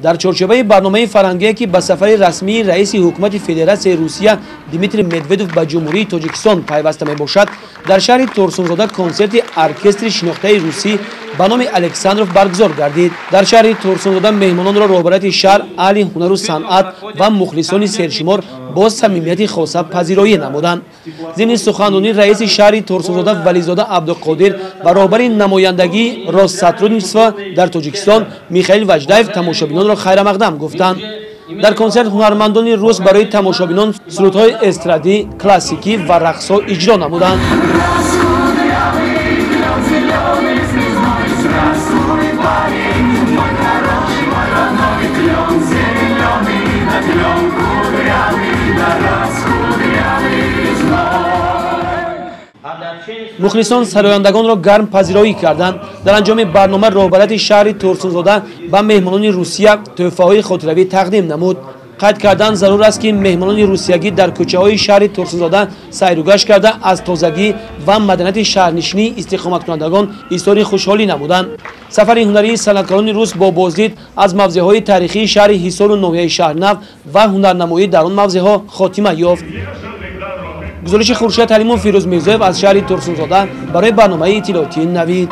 Дар чорчӯбаи барномаи фарҳангие, ки ба сафари расмии раиси ҳукумати Федератсияи Русия Дмитрий Медведев ба Ҷумҳурии Тоҷикистон пайваста мебошад, дар шаҳри Турсунзода консерти оркестри шинохтаи русӣ ба номи Александров баргузор гардид. Дар шаҳри Турсунзода меҳмононро роҳбарияти шаҳр, аҳли ҳунару санъат ва мухлисони сершумор бо самимияти хоса пазироӣ намуданд. Зимни суханронӣ раиси шаҳри Турсунзода Вализода Абдуқодир ва роҳбари намояндагии Россотрудничество дар Тоҷикистон Михаил Важдаев тамошобинонро хайрамақдам гуфтанд. Дар консерт ҳунармандони рус барои тамошобинон сурудҳои эстрадӣ, классикӣ ва рақсҳо иҷро намуданд. Мухлисон сарояндагонро гарм пазироӣ карданд. Дар анҷоми барнома роҳбарияти шаҳри Турсунзода ба меҳмонони Русия тӯҳфаҳои хотиравӣ тақдим намуд. Қайд кардан зарур аст, ки меҳмонони русиягӣ дар кӯчаҳои шаҳри Турсунзода сайругашт карда, аз тозагӣ ва маданияти шаҳрнишинии истиқоматкунандагон изҳори хушҳолӣ намуданд. Сафари ҳунарии санъаткорони рус бо боздид аз мавзеъҳои таърихии шаҳри Ҳисору ноҳияи Шаҳрнав ва ҳунарнамоӣ дар он мавзеъҳо хотима ёфт. Гузориши Хуршед Ҳалимов, Фирӯз Мирзоев аз шаҳри Турсунзода барои барномаи иттилоотии Навид.